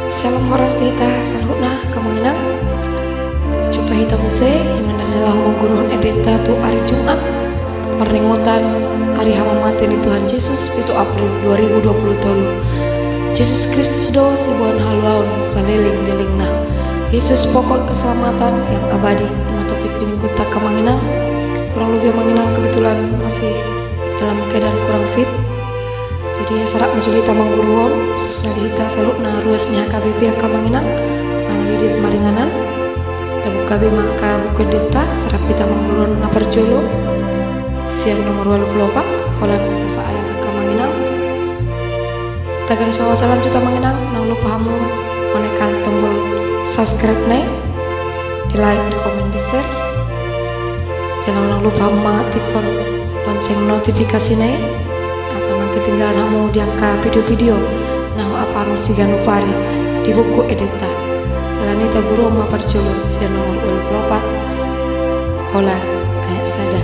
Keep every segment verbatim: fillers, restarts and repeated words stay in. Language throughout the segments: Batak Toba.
Salam horas di hita saluhutna, angka amang inang. Jumpa hita muse, di na laho mangguruhon endenta tu ari Jumat, parningotan ari hamamate ni Tuhan Jesus, pitu April dua ribu dua puluh tolu. Jesus Kristus do siboan haluaon saleleng-lelengna. Yesus pokok keselamatan yang abadi, ima topik di minggunta, angka amang inang. Kurang lebih, amang inang, kebetulan masih dalam keadaan kurang fit. Jadi, asa rap ma jolo hita mangguruhon, khususna di hita saluhutna ruas ni H K B P, angka amang inang, manang di dia pamaringanan. Tabuka be ma angka buku endenta, asa rap hita mangguruhon na parjolo sian nomor ualu pulu opat, holan sasaayat, angka amang inang. Tagan so talanjut, amang inang, unang lupa hamu menekan tombol subscribe-na i, di-like, dikomen, di-share. Jala unang lupa hamu mangaktifhon lonceng notifikasina i, asa unang ketinggalan hamu di angka video-video na huupload hami siganup ari di buku endenta. Jala nunga taguruhon ma parjolo sian nomor ualu pulu opat, holan ayat sada.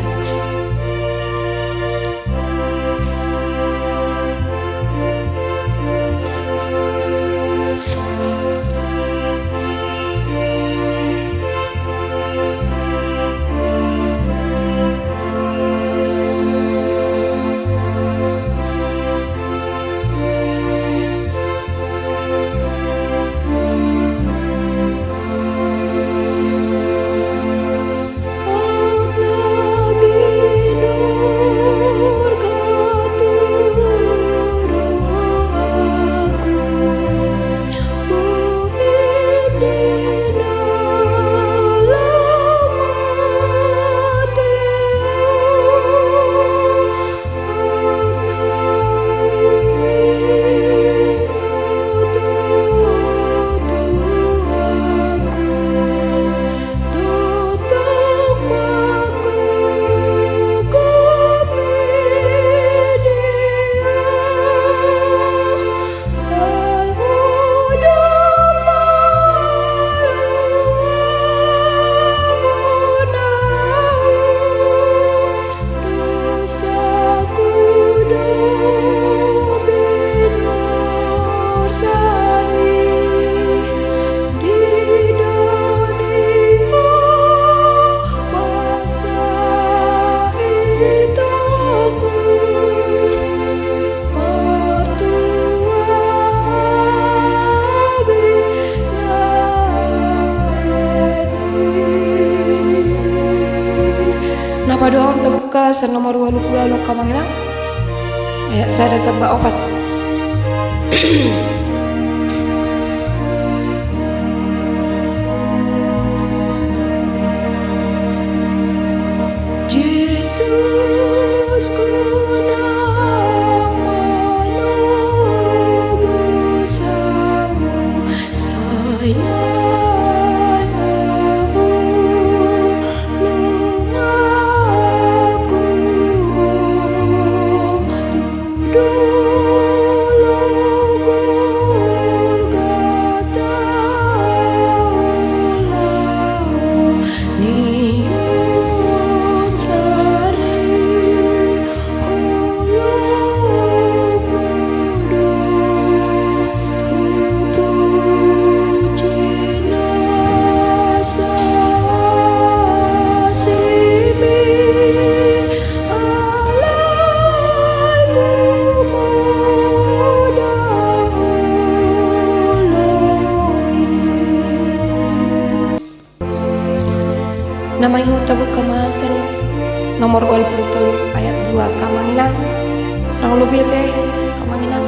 Na paduahon tabuka sian nomor ualu pulu ualu, angka amang inang, ayat sada jambar opat. Jesus, unang manobu hamu, sai naeng ahu longanku tu dolok Golgota, laho ni manjari holongmu do. Hupuji nasa asimi, alai gumodang holongmi. Na mangihuthon, tabuka ma sian nomor ualu pulu tolu ayat dua, angka amang inang. Kurang lebih ate, angka amang inang.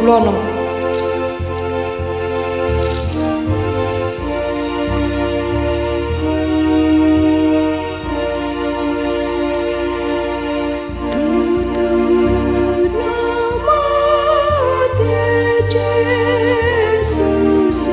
Bono. Tutu nama te Jesus.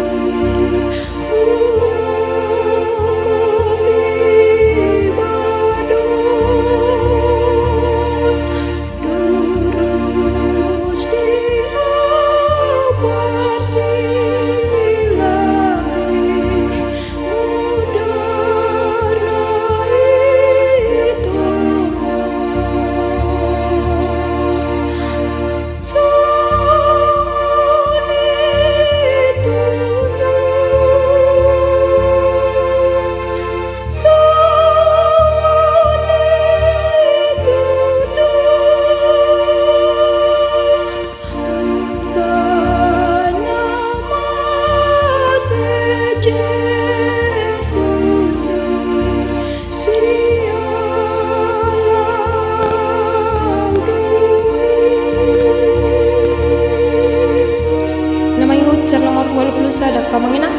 Na mangihut sian nomor ualu pulu sada, angka amang inang,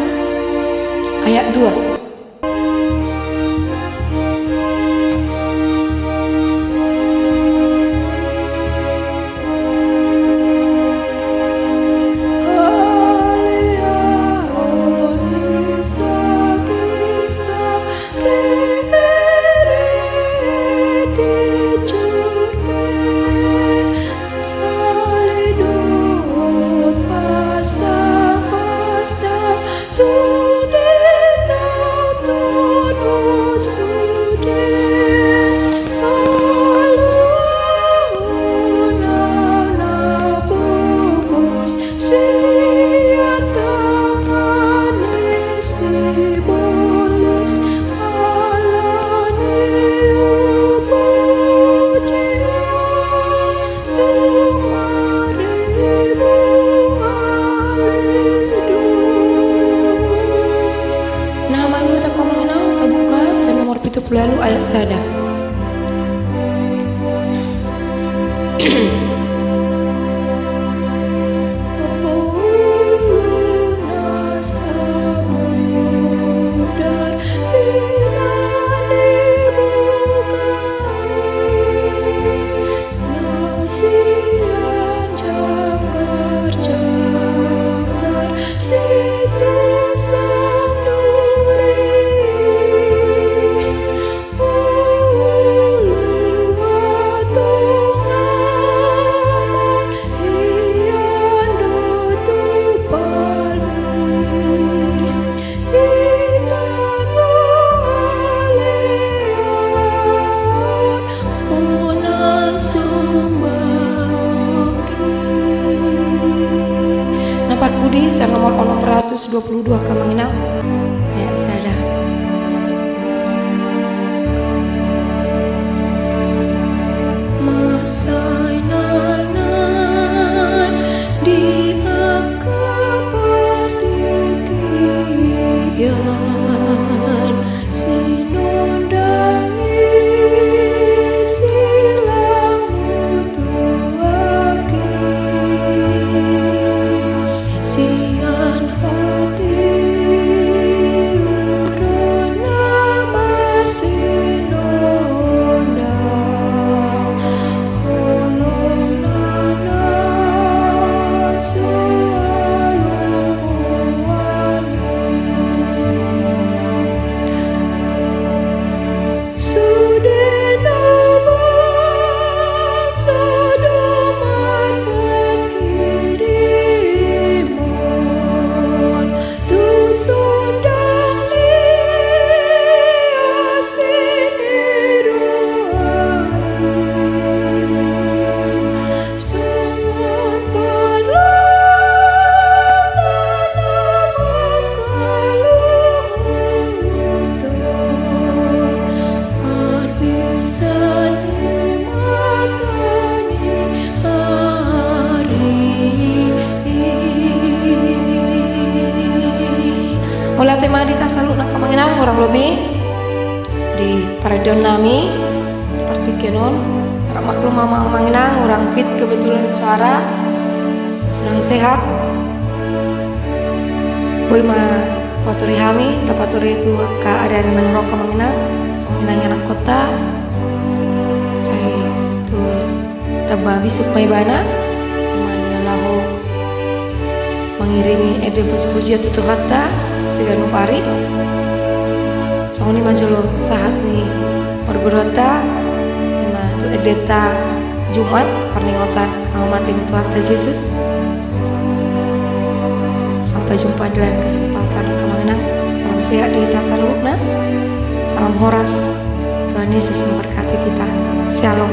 ayat dua. Na mangihut, angka amang inang, tabuka sian nomor pitu pulu ualu ayat sada. Na parpudi sian nomor onom ratus dua puluh dua, angka amang inang, ayat sada. Mansai nalnan di angka partingkian, sinondang ni silang hutuaki. Sian hatiuronna marsinondang, holongna na so lomoan i. Sude na bangso do marpangkirimon tu sondang ni asi ni roha i. Songon parlangkana mangkalunguton, parbinsan ni mata ni ari i. Mauliate ma di hita saluhutna, angka amang inang, hurang lobi di paradion nami partingkian on. Harap maklum ma, amang inang, hurang fit kebetulan suara. Nang sehat. Boi ma pature hami, tapaturi tu angka ari-ari nang ro, Amang Inang, songon i nang ianakhonta, sai tu tamba bisuk ma ibana, ima na laho mangiringi ende puji-pujian tu Tuhanta siganup ari. Songon i ma jolo sahat ni parguruanta, ima tu endenta Jumat, parningotan hamatean ni Tuhanta Jesus. Sampai jumpa di lain kesempatan, Amang Inang. Salam sehat di hita saluhutna. Salam horas. Tuhan Yesus memberkati kita. Shalom.